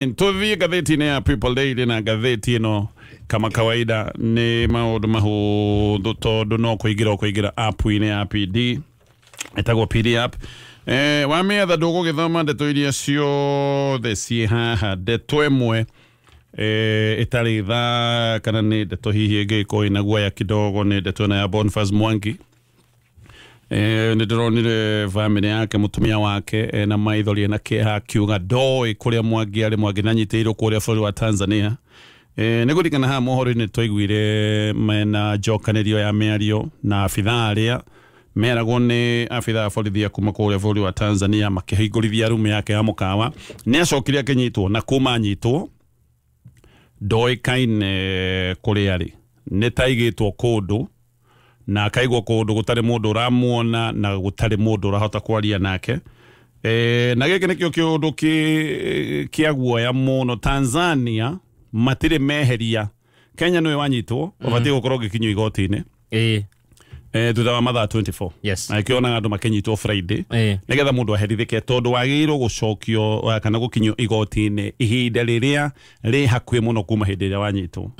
Tuthiĩ ngathĩti-inĩ ya People Daily na ngathĩti ĩno kama kawaida nĩ maũndũ mahũthũ tondũ no kũingĩra ũkũingĩra app-inĩ ya PD ĩtagwo PD app. Wamĩetha ndũgũgĩthoma ndeto iria ciothe ciĩ haha, ndeto ĩmwe ĩtarĩ thaa kana nĩ ndeto hihi ĩngĩgĩkorwo ĩna guoya kidogo nĩ ndeto ĩno ya Boniface Mwangi. Nĩ ndĩronire bamĩrĩ yake, mũtumia wake ena maithori ena kĩeha akiuga ndoĩ kũrĩa Mwangi arĩ. Mwangi nanyitĩirwo kũrĩa bũrũri wa Tanzania. Nĩ kũririkana haha mohoro-inĩ twaiguire mena njokanĩrio ya mĩario na abithaa arĩa meragwo nĩ abithaa a borithi a kuma kũrĩa bũrũri wa Tanzania makĩhingũrithia rumu yake ya mũkawa. Nĩ acokire akĩnyitwo na kuma anyitwo ndoĩkaine kũrĩa arĩ, nĩ taigĩtwo kũndũ na akaigwo kũndũ gũtarĩ mũndũ ũramuona na gũtarĩ mũndũ ũrahota kwaria nake. Na gĩkĩ nĩkĩo kĩũndũ kĩa guoya mũno. Tanzania matirĩ meheria Kenya nĩwe wanyitwo ũbatiĩ gũkorwo ũgĩkinyio igoti-inĩ thutha wa mathaa 24. Na ĩkĩonaga andũ makĩnyitwo Friday nĩgetha mũndũ aherithĩke tondũ wagĩrĩirwo gũcokio kana gũkinyio igoti-inĩ ihinda rĩrĩa rĩ hakuhĩ mũno kuma hĩndĩ ĩrĩa wanyitwo.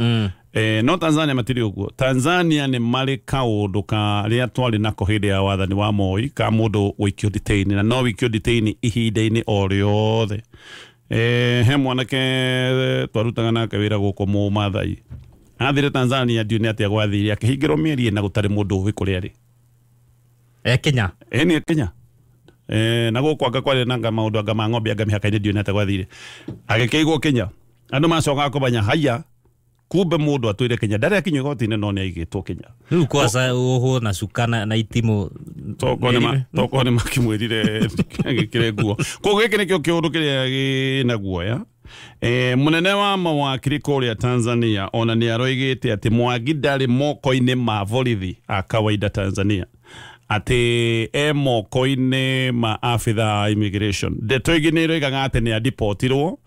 No Tanzania matirĩ ũguo. Tanzania nĩ marĩ kaũndũ karĩa twarĩ nako hĩndĩ ya wathani wa Moi ka mũndũ gũikio detain, na no wikio detain ihinda-inĩ o rĩothe. He mwanake twarutaga nake wĩra gũkũ Mũmathai, athire Tanzania ndiũ nĩ atĩa gwathire, akĩhingĩrwo mĩeri ĩna gũtarĩ mũndũ ũĩ kũrĩa arĩ. Kenya. Nĩ Kenya. Na gũkũ anga kwarĩ na maũndũ anga ma ng'ombe anga mĩhaka-inĩ ndiũ nĩ atĩa gwathire, agĩkĩigwo Kenya. Andũ macokaga kũmenya haya kumbe mũndũ atũire Kenya, ndarĩ akinywo igoti-inĩ no nĩ aigĩtwo Kenya. Rĩu kwaca ũhũ na cuka na itimũ. Tokorwo nĩ makĩmwĩrire agĩkĩre nguo. Koguo gĩkĩ nĩkĩo kĩũndũ kĩrĩa gĩna guoya. Mũnene wa mawakiri kũrĩa Tanzania ona nĩ aroigĩte atĩ Mwangi ndarĩ moko-inĩ ma borithi a kawaida Tanzania, atĩ e moko-inĩ ma abithaa a immigration. Ndeto ĩngĩ nĩ ĩroigaga atĩ nĩ adipotirwo,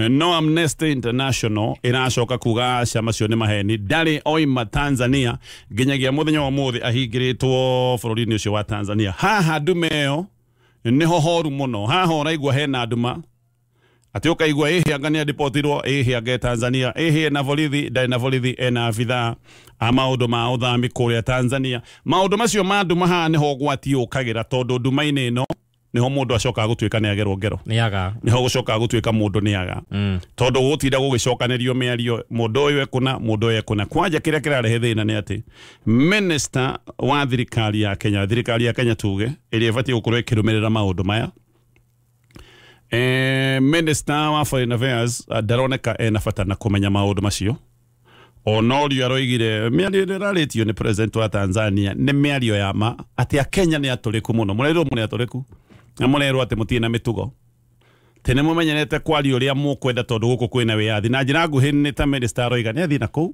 no Amnesty International ĩracoka kuga aca macio nĩ maheni, ndarĩ oima Tanzania nginyagia mũthenya wa ũmũthĩ ahingĩrĩtwo bũrũri-inĩ ũcio wa Tanzania. Haha ndume ĩyo nĩho horu mũno, haha ũraigua hena nduma atĩ ũkaigua ĩhĩ anga nĩ adipotirwo, ĩhĩ anga e Tanzania, ĩhĩ ena borithi, ndarĩ na borithi, ena abithaa a maũndũ ma ũthami kũrĩa Tanzania. Maũndũ macio ma nduma haha nĩho ũgwati ũkagĩra, tondũ nduma-inĩ ĩno nĩho mũndũ acokaga gũtuĩka nĩ agerwo ngero, nĩaga, nĩho gũcokaga gũtuĩka mũndũ nĩaga, tondũ gũtinda gũgĩcokanĩrio mĩario mũndũ ũyũ ekũna, mũndũ ũyũ ekũna. Kwanja kĩrĩa kĩrarehe thĩna nĩ atĩ minister wa thirikari ya Kenya, thirikari ya Kenya tuge ĩrĩa ĩbatiĩ gũkorwo ĩkĩrũmĩrĩra maũndũ maya, minister wa foreign affairs ndaroneka ena bata na kũmenya maũndũ macio. Onorio aroigire mĩario ĩrĩa ĩrarĩtio nĩ president wa Tanzania nĩ mĩario ya ma atĩ akenya nĩ atũrĩku mũno, mũrerwo mũrĩ atũrĩku na mũrerwo atĩ mũtirĩ na mĩtugo, tĩ nĩ mũmenyerete kwaria ũrĩa mũkwenda tondũ gũkũ kwĩna wĩyathi. Na njĩra nguhĩ nĩ ta minister aroiga nĩ athiĩ na kũu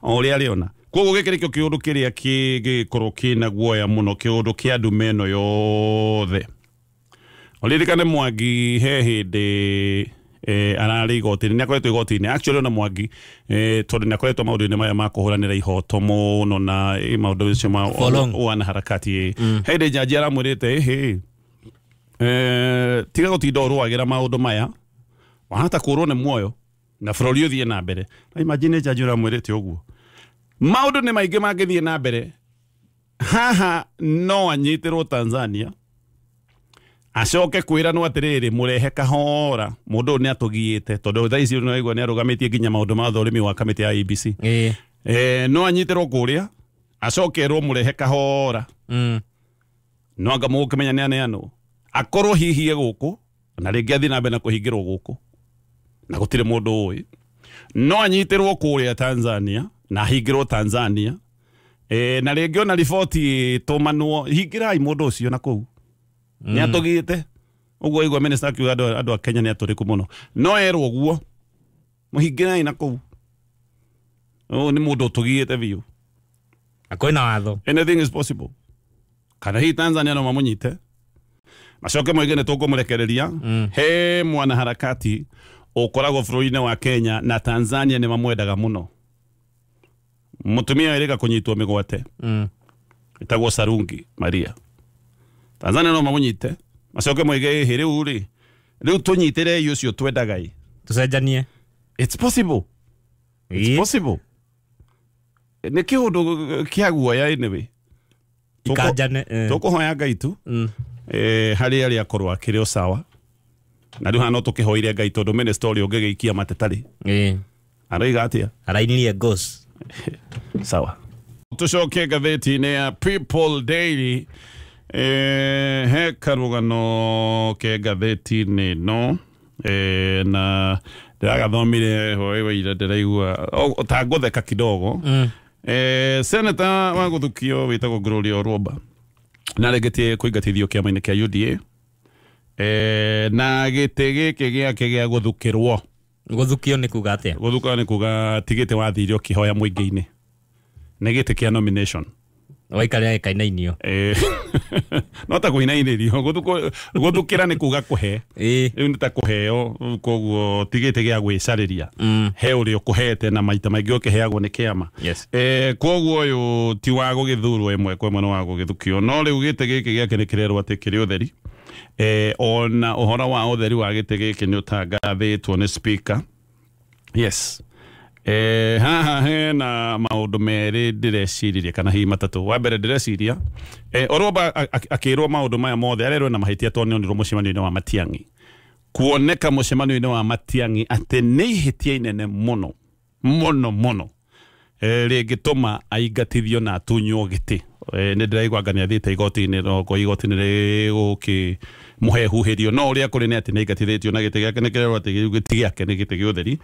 o ũrĩa arĩona. Koguo gĩkĩ nĩkĩo kĩũndũ kĩrĩa kĩngĩkorwo kĩna guoya mũno, kĩũndũ kĩa ndume ĩno yothe. Ũririkane Mwangi he hĩndĩ ararĩ igoti-inĩ, nĩ akoretwo igoti-inĩ actually ona Mwangi tondũ nĩ akoretwo maũndũ-inĩ maya ma kũhũranĩra ihoto mũno na maũndũ macio ma wanaharakati. He hĩndĩ njanji aramwĩrĩte ĩhĩ tiga gũtinda ũrũagĩra maũndũ maya, wahota kũrwo nĩ muoyo na bũrũri ũthiĩ na mbere. Na imagine njanji ũramwĩrĩte ũguo, maũndũ nĩ maingĩ mangĩthiĩ na mbere. Haha no anyitĩrwo Tanzania acoke kwĩranwo atĩrĩrĩ, mũrehe kahora, mũndũ ũyũ nĩ atũgiĩte tondũ thaa ici nĩ waigua nĩ arũgamĩtie nginya maũndũ ma ũthũrimi wa kamĩtĩ ya IEBC. No anyitĩrwo kũrĩa acoke erwo mũrehe kahora, no anga mũgũkĩmenya nĩ aneanwo, akorwo hihi e gũkũ na rĩngĩ athiĩ na mbere na kũhingĩrwo gũkũ na gũtirĩ mũndũ ũĩ. No anyitĩrwo kũrĩa Tanzania na ahingĩrwo Tanzania, na rĩngĩ ona riboti ĩtũmanwo hingĩrai mũndũ ũcio na kũu nĩ atũgĩte ũguo. Igua minister akiuga andũ a Kenya nĩ atũrĩku mũno, no erwo ũguo mũhingĩrai na kũu, ũyũ nĩ mũndũ ũtũgiĩte biũ. Kwĩna watho, anything is possible. Kana hihi Tanzania no mamũnyite macoke moige nĩ tũkũmũrekereria. He mwanaharakati ũkoragwo bũrũri-inĩ wa Kenya na Tanzania nĩ mamwendaga mũno, mũtumia erĩga kũnyitwo mĩgwate, ĩtagwo Sarungi Maria. Tanzania no mamũnyite macoke moige ĩhĩ rĩu rĩ, rĩu tũnyitĩrei ũcio twendaga ĩ. Tucenjanie. It's possible. It's possible. Nĩ kĩũndũ kĩa guoya anyway. Ikanjane. Tũkũhoya Ngai tu. Harĩ arĩa akorwo akĩrĩ o sawa. Na rĩu hana no tũkĩhoire Ngai tondũ minister ũrĩa ũngĩgĩikia matetarĩ. Araiga atĩa? Arainirie ghost. Sawa. Tucoke ngathĩti-inĩ ya People Daily. He karũgano ke ngathĩti-inĩ ĩno na ndĩragathomire hwaĩ wa ira ndĩraigua ta ngũtheka kidogo. Senator wa gũthukio wĩtagwo Gloria Orwoba na rĩngĩtie kũingatithio kĩama-inĩ kĩa UDA na gĩtĩ gĩkĩ gĩake gĩa gũthukĩrwo. Gũthukio nĩ kuga atĩa? Gũthukio nĩ kuga ti gĩtĩ wathire ũkĩhoya mũingĩ-inĩ, nĩ gĩtĩ kĩa nomination. Waikarĩra gĩkainainio. No ta kũinainĩrio. Gũthukĩra nĩ kuga kũhe. Rĩu nĩ ta kũheo, koguo ti gĩtĩ gĩa gwĩcarĩria. He ũrĩa ũkũhete na maita maingĩ ũkĩheagwo nĩ kĩama. Koguo ũyũ ti wa gũgĩthurwo ĩmwe kwa ĩmwe, nĩ wa gũgĩthukio. No rĩu gĩtĩ gĩkĩ gĩake nĩ kĩrerwo atĩ kĩrĩ ũtheri. Ona ũhoro wa ũtheri wa gĩtĩ gĩkĩ nĩ ũtangathĩtwo nĩ speaker. Yes. Haha hena maũndũ merĩ ndĩreciririe kana hihi matatũ. Wa mbere ndĩreciria Orwoba akĩrwo maũndũ maya mothe arerwo na mahĩtia tondũ nĩonirwo mũcemanio-inĩ wa Matiang'i. Kuoneka mũcemanio-inĩ wa Matiang'i atĩ nĩ ihĩtia inene mũno mũno mũno rĩngĩtũma aingatithio na atunywo gĩtĩ. Nĩ ndĩraigua anga nĩ athiĩte igoti-inĩ, no igoti-inĩ rĩgũkĩmũhe huhĩrio, no ũrĩa kũrĩ nĩ atĩ nĩ aingatithĩtio na gĩtĩ gĩake nĩ kĩrerwo atĩ gĩtĩ gĩake nĩ gĩtĩ gĩa ũtheri.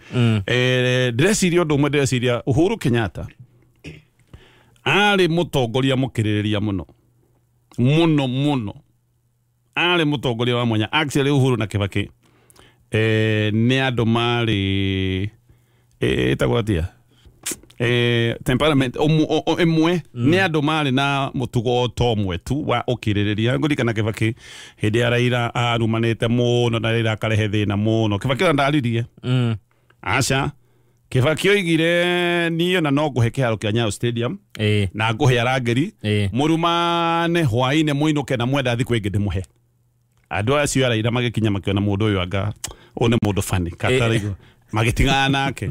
Ndĩreciria ũndũ ũmwe, ndĩreciria Uhuru Kenyatta arĩ mũtongoria mũkĩrĩrĩria mũno mũno mũno, arĩ mũtongoria wa mwanya. Actually Uhuru na Kibaki nĩ andũ marĩ ĩtagwo atĩa, temperament ĩmwe, nĩ andũ marĩ na mũtugo to ũmwe tu wa ũkirĩrĩria. Ngũririkana Kibaki hĩndĩ ya Raila arumanĩte mũno na Raila akarehe thĩna mũno. Kibaki ona ndaririe. Aca. Kibaki oigire niĩ ona no ngũhe kĩharo kĩa Nyayo Stadium na ngũhe arangĩri mũrumane hwaĩ-inĩ mũinũke na mwenda thikũ ĩngĩ ndĩmũhe. Andũ acio a Raila magĩkinya makĩona mũndũ ũyũ anga ũyũ nĩ mũndũ funny kataraigua magĩtigana nake.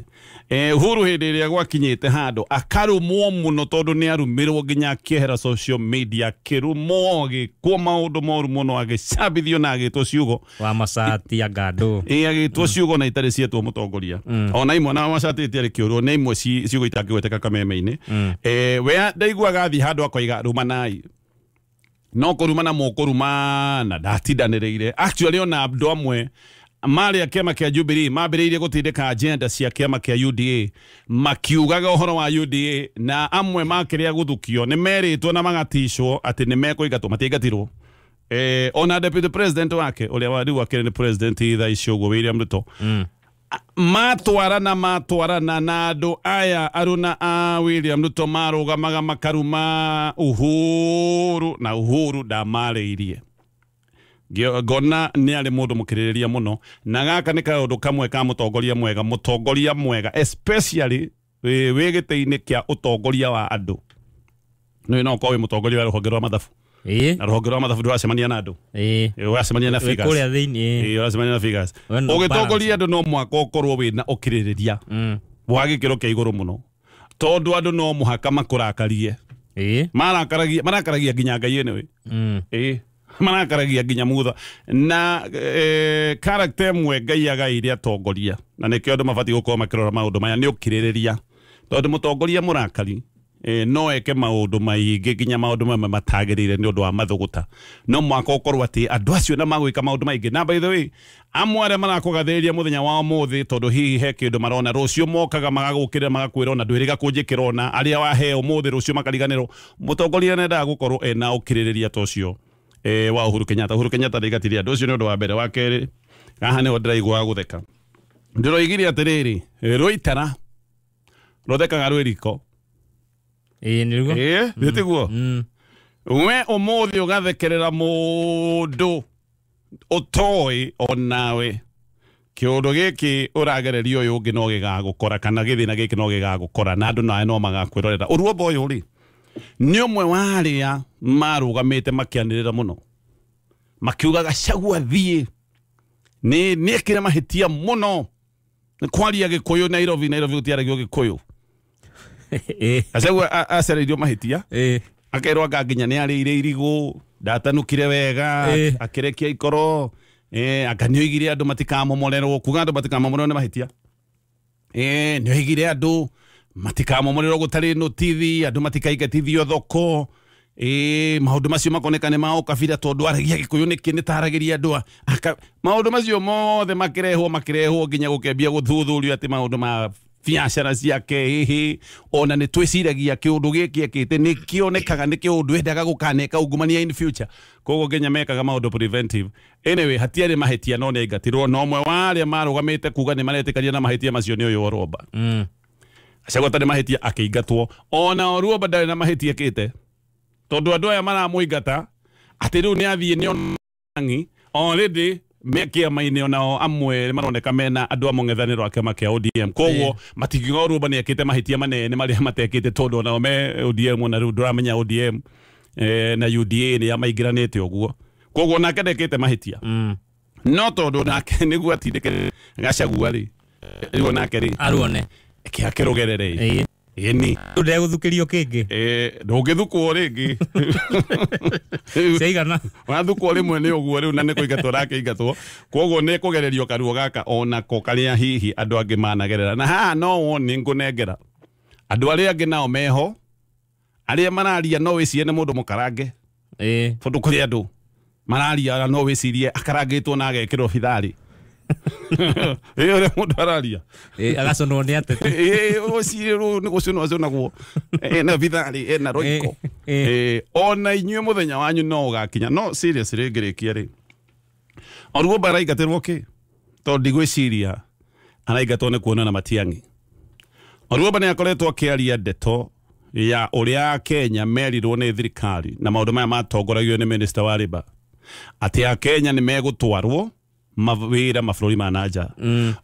Uhuru hĩndĩ ĩrĩa gwakinyĩte handũ akarumwo mũno tondũ nĩ arumirwo nginya akĩehera social media, akĩrumwo agĩkwo maũndũ moru mũno, agĩcambithio na agĩtwo ciugo wa macati anga andũ. Agĩtwo ciugo na itarĩ cietwo mũtongoria. Ona imwe na macati itiarĩ kĩũrwo, nĩ imwe ciugo itangĩgweteka kameme-inĩ. We ndaiguaga athiĩ handũ akoiga rumanai, no kũrumana mũkũrumana ndatindanĩrĩire. Actually ona andũ amwe marĩ a kĩama kĩa Jubilee mambĩrĩirie gũtindĩka agenda cia kĩama kĩa UDA makiugaga ũhoro wa UDA, na amwe makĩrĩa gũthukio nĩ merĩtwo na magaticwo atĩ nĩ mekũingatwo, matiingatirwo. Ona deputy president wake ũrĩa wa rĩu akĩrĩ nĩ president thaa ici ũguo William Ruto, matwarana na andũ aya aruna a William Ruto marũgamaga makaruma Uhuru na Uhuru ndamarĩirie. Ngona nĩ arĩ mũndũ mũkĩrĩrĩria mũno, na gaka nĩ kaũndũ kamwe ka mũtongoria mwega, mũtongoria mwega especially wĩ gĩtĩ-inĩ kĩa ũtongoria wa andũ. Nĩ no ũkorwo wĩ mũtongoria wa rũhonge rwa mathabu, na rũhonge rwa mathabu ndũracemania na andũ, ũracemania na figures kũrĩa thĩinĩ, ũracemania na figures. Ũgĩtongoria andũ no mũhaka ũkorwo wĩna ũkirĩrĩria wa gĩkĩro kĩa igũrũ mũno, tondũ andũ no mũhaka makũrakarie. Marakaragia nginya Ngai anyway. Marakaragia nginya mutha na character ĩmwe Ngai agaire atongoria, na nĩkĩo andũ mabatiĩ gũkorwo makĩrora maũndũ maya nĩ ũkirĩrĩria, tondũ mũtongoria mũrakari no eke maũndũ maingĩ nginya maũndũ mamwe matagĩrĩire nĩ ũndũ wa mathũgũta. No mũhaka ũkorwo atĩ andũ acio na magwĩka maũndũ maingĩ. Na by the way, amwe arĩa marakũgathĩrĩria mũthenya wa ũmũthĩ tondũ hihi he kĩndũ marona, rũciũ mokaga magagũkĩrĩra magakwĩra ona ndwĩrĩga kũnjĩkĩra ona arĩa waheo ũmũthĩ rũciũ makariganĩrwo. Mũtongoria nĩendaga gũkorwo ena ũkirĩrĩria ta ũcio wa Uhuru Kenyatta. Uhuru Kenyatta ndaigatirie andũ ũcio nĩ ũndũ wa mbere. Wa kerĩ, haha nĩho ndĩraigua gũtheka. Ndĩroigire atĩrĩrĩ, rũitara rũthekaga rwĩ riko. Nĩguo? Nĩ tiguo? We ũmũthĩ ũgathekerera mũndũ ũtoĩ onawe, kĩũndũ gĩkĩ ũragereria ũyũ ũngĩ no gĩgagũkora, kana gĩthĩna gĩkĩ no gĩgagũkora, na andũ nawe no magakwĩrorera. Ũruombo ũyũ rĩ, nĩ ũmwe wa arĩa marũgamĩte makĩanĩrĩra mũno makiugaga Gachagua thiĩ, nĩ nĩekire mahĩtia mũno. Kwaria Gikuyu Nairobi, Nairobi gutiaragio Gikuyu. Gachagua acereirio mahitia. Akerwo anga nginya nĩ arĩire irigũ, ndatanukire wega, akĩrekia ikoro, anga nĩ oigire andũ matikamomorerwo, kuga andũ matikamomorerwo nĩ mahĩtia. Nĩ oigire andũ matikamomorerwo gũtarĩ notithi, andũ matikaingatithio thoko. Maũndũ macio makoneka nĩ ma ũkabira tondũ aragia Gĩkũyũ nĩkĩ nĩ taragĩria andũ maũndũ macio mothe makĩrehwo nginya gũkĩambia gũthuthurio atĩ maũndũ ma biacara ciake hihi ona nĩ twĩciragia kĩũndũ gĩkĩ ekĩte nĩ kĩonekaga nĩ kĩũndũ endaga gũkaneka ungumania in future, koguo nginya mekaga maũndũ preventive. Anyway, hatiarĩ mahĩtia no nĩ aingatirwo, no ũmwe wa arĩa marũgamĩte kuga nĩ maretĩkania na mahĩtia macio nĩ ũyũ Oruba. Gachagua atarĩ mahĩtia akĩingatwo, ona Oruba ndarĩ na mahĩtia ekĩte tondũ andũ aya maramũingata atĩ rĩu nĩ athiĩ nĩ onangi already me kĩama-inĩ onao amwe maroneka mena andũ a mũng'ethanĩro a kĩama kĩa ODM, koguo matingiuga Oruba nĩ ekĩte mahĩtia manene marĩa matekĩte tondũ onao me ODM, ona rĩu ndũramenya ODM na UDA nĩ amaingĩranĩte ũguo, koguo nake ndekĩte mahĩtia. No tondũ nake nĩguo atindĩke Gachagua rĩ, rĩu nake rĩ aruone akĩrũgerere ĩni ndegũthukĩrio kĩngĩ, ndũngĩthukwo rĩngĩ ciaigana wathukwo rĩmwe nĩ ũguo rĩu na nĩ kũingatwo rakĩingatwo, koguo nĩ kũgererio karuo gaka onako karĩa hihi andũ angĩ managerera. Na haha no wone ngũnengera andũ arĩa angĩ nao meho arĩa mararia no wĩcirie nĩ mũndũ mũkarange, tondũ kũrĩ andũ mararia no wĩcirie akarangĩtwo na agekĩrwo bitharĩ. Ũrĩa mũndũ araria agaconwo nĩ ateti, ũcirie nĩ gũconwo aconagwo ena bitharĩ ena roiko. Ona inyuĩ mũthenya wanyu no ũgakinya. No seriously ngĩrĩkia rĩ, Oruba araingatĩrwo kĩ? Tondũ ndigwĩciria araingatwo nĩ kuonana Matiang'i. Oruba nĩ akoretwo akĩaria ndeto ya ũrĩa Kenya merirwo nĩ thirikari na maũndũ maya matongoragio nĩ minister wa Labour atĩ Akenya nĩ megũtwarwo mawĩra mabũrũri ma nanja.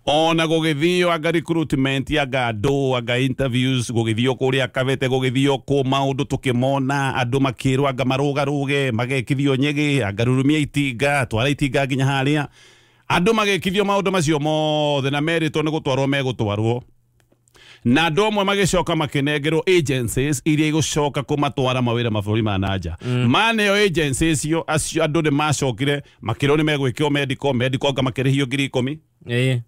Ona gũgĩthio anga recruitment anga andũ anga interviews gũgĩthio kũrĩa Kabete gũgĩthio kũ maũndũ tũkĩmona andũ makĩrwo anga marũgarũge magekithio Nyĩgĩ anga rurumia itinga twara itinga nginya harĩa andũ magekithio maũndũ macio mothe na merĩtwo nĩ gũtwarwo megũtwarwo, na andũ amwe magĩcoka makĩnengerwo agencies iria igũcoka kũmatwara mawĩra mabũrũri ma nanja. Maneo agencies icio acio andũ nĩ macokire makĩrwo nĩ megwĩkĩrwo medical anga makĩrĩhio 10,000.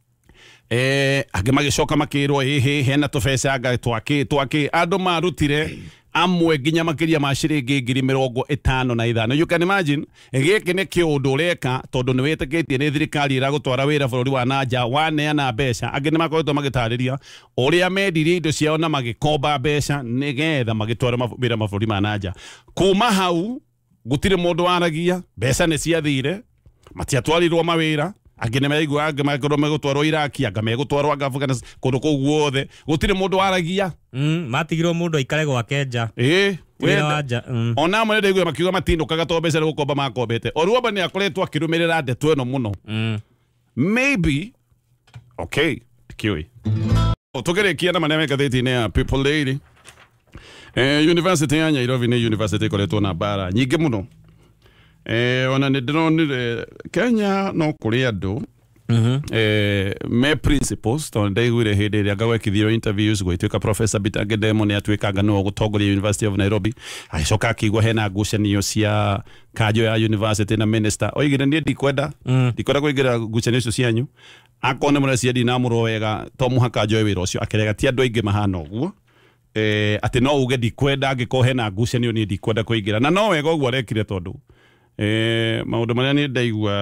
Angĩ magĩcoka makĩrwo ĩhĩ hena tũbeca anga twakĩ andũ marutire amwe nginya makĩria ma ciringi 55,000. You can imagine gĩkĩ nĩ kĩũndũ ũreka tondũ nĩ wĩtĩkĩtie nĩ thirikari ĩragũtwara wĩra bũrũri wa nanja waneana mbeca. Angĩ nĩ makoretwo magĩtarĩria ũrĩa mendirie indo ciao na magĩkomba mbeca nĩgetha magĩtwara wĩra mabũrũri ma nanja. Kuma hau gũtirĩ mũndũ waragia, mbeca nĩ ciathire, matiatwarirwo mawĩra, angĩ nĩ maigua angĩ makorwo megũtwarwo Iraki anga megũtwarwo anga Afghanistan kũndũ kũu guothe gũtirĩ mũndũ waragia. Matigirwo mũndũ aikare gwake nja. Ona amwe ndaigua makiuga matinũkaga tondũ mbeca nĩ gũkomba makombete. Oruba nĩ akoretwo akĩrũmĩrĩra ndeto ĩno mũno. Maybe okay kiui tũkĩrĩkia na marĩa me ngathĩti-inĩ ya People Daily. University ya Nairobi nĩ university ĩkoretwo na mbara nyingĩ mũno. Ona nĩ ndĩronire Kenya no kũrĩ andũ me principles tondũ ndaiguire hĩndĩ ĩrĩa ngagwekithio interviews gwĩtuĩka Professor Bitange Ndemo nĩ atuĩkanga nĩwe ũgũtongoria University of Nairobi, agĩcoka akĩigua hena ngucanio cia kanjũ ya university na minister oigire niĩ ndikwenda kũingĩra ngucanio icio cianyu, akorwo nĩ mũrecia ndinamũrwo wega to mũhaka njoe wĩra ũcio, akĩrega ti andũ aingĩ mahana ũguo. Atĩ no uge ndikwenda angĩkorwo hena ngucanio niĩ ndikwenda kũingĩra, na no wega ũguo arekire tondũ maũndũ marĩa nĩ ndaigua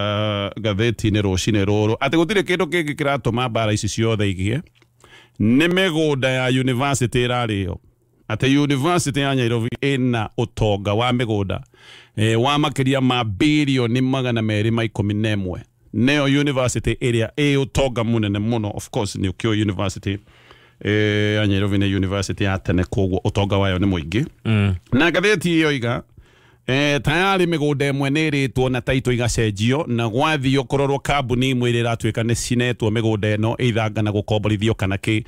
ngathĩti-inĩ rũcinĩ rũrũ atĩ gũtirĩ kĩndũ kĩngĩ kĩratũma mbara ici ciothe igĩe nĩ mĩgũnda ya university ĩrarĩo, atĩ university ya Nairobi ĩna ũtonga wa mĩgũnda wa makĩria ma birioni 211, nĩyo university ĩrĩa ĩ ũtonga mũnene mũno. Of course nĩ ũkĩũĩ university ya Nairobi nĩ university ya tene, koguo ũtonga wayo nĩ mũingĩ. Na ngathĩti ĩyo iga tayari mĩgũnda ĩmwe nĩ ĩrĩtwo na taito igacenjio na gwathio kũrorwo kambuni imwe ĩrĩa ĩratuĩka nĩ cinetwo mĩgũnda ĩno ĩithanga na gũkomborithio kana kĩ,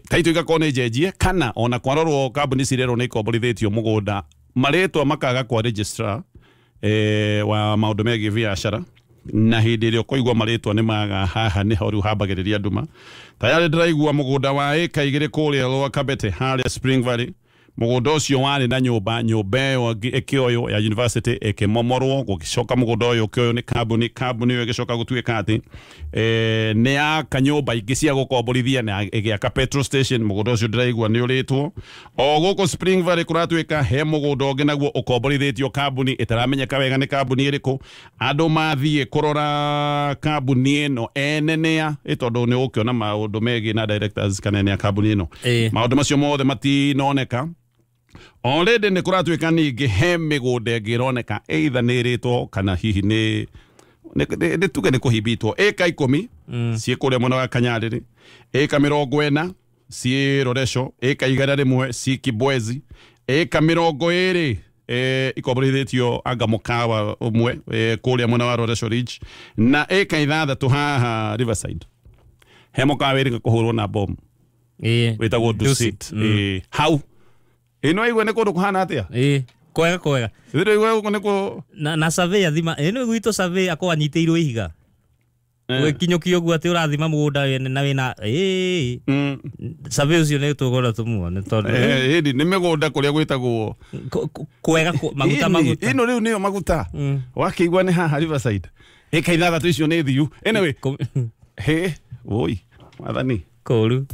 taito igakorwo nĩ njenjie kana ona kwarorwo kambuni cirerwo nĩ ikomborithĩtio mũgũnda marĩtwa makaga kwa registrar wa maũndũ megiĩ biacara Na hĩndĩ ĩrĩa ũkũigua marĩtwa nĩ maga haha nĩho rĩu hambagĩrĩria nduma. Tayarĩ ndĩraigua mũgũnda wa ĩka 2 kũrĩa Lower Kabete harĩa Spring Valley. Mũgũnda ũcio warĩ na nyũmba ĩyo ĩkĩoywo ya university ĩkĩmomorwo, gũgĩcoka mũgũnda ũyũ ũkĩoywo nĩ kambuni ĩyo ĩgĩcoka gũtuĩka atĩ nĩ yaka nyũmba ingĩ cia gũkomborithia na ĩgĩaka petrol station. Mũgũnda ũcio ndĩraigua nĩ ũrĩtwo. O gũkũ Spring Valley kũratuĩka he mũgũnda ũngĩ naguo ũkomborithĩtio kambuni ĩtaramenyeka wega nĩ kambuni ĩrĩkũ. Andũ mathiĩ kũrora kambuni ĩno ene nĩa, tondũ nĩ ũkĩona maũndũ megiĩ na directors kana ene a kambuni ĩno. Maũndũ macio mothe matinoneka. Already nĩ kũratuĩka ningĩ he mĩgũnda ĩngĩ ĩroneka either nĩ ĩrĩtwo kana hihi nĩ tuge nĩ kũhimbitwo. Ĩka 10 ciĩ kũrĩa mwena wa Kanyarĩrĩ, ĩka 40 ciĩ Roresho, ĩka 101 ciĩ Kibwezi, ĩka 20 ikomborithĩtio anga mũkawa ũmwe kũrĩa mwena wa Roresho Ridge, na ĩka 6 haha Riverside. He mũkawa wĩrĩga kũhũrwo na bomu wĩtagwo Dusit. Hau ino igwe nĩ kũndũ kũhana atĩa? Kwega kwega. Ĩno igwe gũkũ nĩ kũ na survey athima ĩno gwitũ survey akorwo anyitĩirwo ihiga. Gũkinyũkio ũguo atĩ ũrathima mũgũnda wene na wĩna survey ũcio nĩ tũgũra tũmuone tondũ ĩni nĩ mĩgũnda kũrĩa gwĩtagwo kwega maguta maguta. Ĩno rĩu nĩyo maguta. Wakĩigua nĩ haha Riverside. Ĩka 6 icio nĩ thiu. Anyway, he woi wathani kũru.